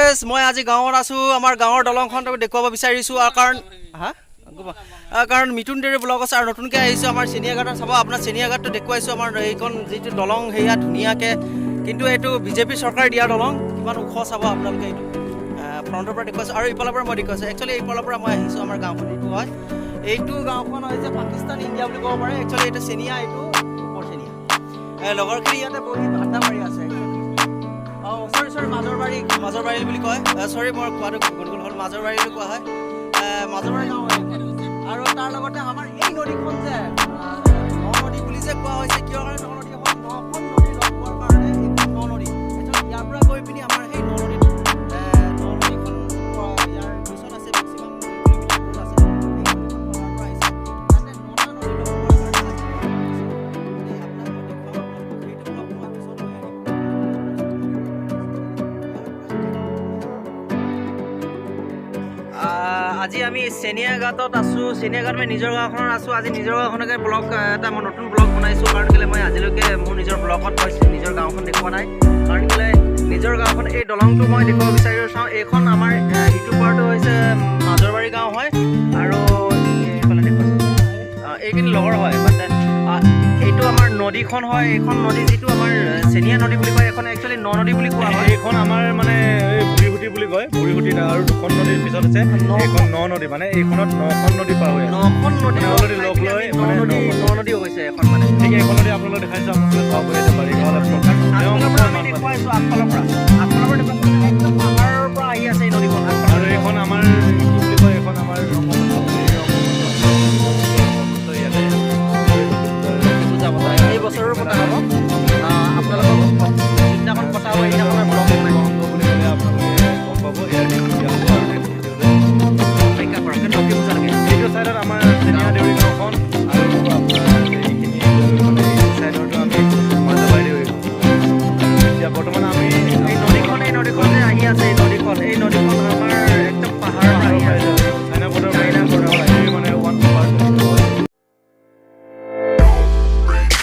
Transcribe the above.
Guys, মই আজি গাঁৱত আছোঁ। আমাৰ গাঁৱৰ দলংখন দেখুৱাব বিচাৰিছোঁ আৰু কাৰণ হা কাৰণ মিথুন দেউৰী ব্লগ আছে আৰু নতুনকৈ আহিছোঁ আমাৰ চেনিয়াঘাটত। চাব, আপোনাৰ চেনিয়াঘাটটো দেখুৱাইছোঁ। আমাৰ এইখন যিটো দলং, সেয়া ধুনীয়াকৈ, কিন্তু এইটো বিজেপি চৰকাৰে দিয়া দলং। কিমান ওখ চাব আপোনালোকে। এইটো ফ্ৰণ্টৰ পৰা দেখুৱাইছোঁ আৰু ইফালৰ পৰা মই দেখুৱাইছোঁ। একচুৱেলি এইফালৰ পৰা মই আহিছোঁ। আমাৰ গাঁওখন এইটো হয়। এইটো গাঁওখন হৈছে পাকিস্তান ইণ্ডিয়া বুলি ক'ব পাৰে। একচুৱেলি এইটো চেনিয়া, এইটো ওপৰ চেনিয়া। এই লগৰখিনি ইয়াতে বহি আড্ডা মাৰি আছে। অঁ, চৰি চৰি, মাজৰবাৰী, মাজৰবাৰী বুলি কয়। চৰি, মই কোৱাটো গণ্ডগোল হ'ল। মাজৰবাৰী বুলি কোৱা হয়। মাজৰবাৰী গাঁও হয় এইখন। আৰু তাৰ লগতে আমাৰ এই নদীখন যে ন নদী বুলি যে কোৱা হৈছে, কিয় কাৰণে ন নদী হ'ল? নখন নদী লগ পোৱাৰ কাৰণে এইখন ন নদী। একচুৱেলি ইয়াৰ পৰা গৈ পিনি আমাৰ সেই ন নদীত ন নদীখন ইয়াৰ পিছত আছে, মেক্সিমাম 2 কিলোমিটাৰ দূৰত আছে। সেই নদীখন পাহাৰ পৰা আহিছে। তাতে নটা নদী লগ পোৱাৰ কাৰণে আজি ন নদী হৈছে। এই আপোনাক মই দেখুৱাম আপোনালোকক সেইটো ব্লগ মই পিছত লৈ আহিম। আজি আমি চেনিয়াঘাটত আছোঁ। চেনিয়াঘাট মই নিজৰ গাঁওখনত আছোঁ। আজি নিজৰ গাঁওখনকে ব্লগ এটা মই নতুন ব্লগ বনাইছোঁ। কাৰণ কেলৈ মই আজিলৈকে মোৰ নিজৰ ব্লগত মই নিজৰ গাঁওখন দেখুওৱা নাই। কাৰণ কেলৈ নিজৰ গাঁওখন এই দলংটো মই দেখুৱাব বিচাৰিছোঁ। চাওঁ, এইখন আমাৰ ইটো পাৰটো হৈছে মাজৰবাৰী গাঁও হয় আৰু এইফালে দেখুৱাইছোঁ, এইখিনি লগৰ হয়। বাট এইটো আমাৰ নদীখন হয়। এইখন নদী যিটো আমাৰ চেনিয়া নদী বুলি কয়, এইখন একচুৱেলি ন নদী বুলি কোৱা হয়। এইখন আমাৰ মানে এই বুঢ়ীসুঁতি বুলি কয়। বুঢ়ীসুঁতি আৰু দুখন নদীৰ পিছত আছে। এইখন ন নদী, মানে এইখনত নখন নদী পাৰ হৈ আছে। নখন নদী মানে অলৰেডি লগ লৈ ন মানে নদী নখন। ন নদী হৈছে এখন মানে। ঠিক, এইখন নদী আপোনালোকে দেখাইছো, আপোনালোকে চাব পাৰি। এতিয়া বাৰিষা অলপ আগফালৰ পৰা আমি দেখুৱাইছোঁ, আগফালৰ পৰা দেখুৱাইছোঁ।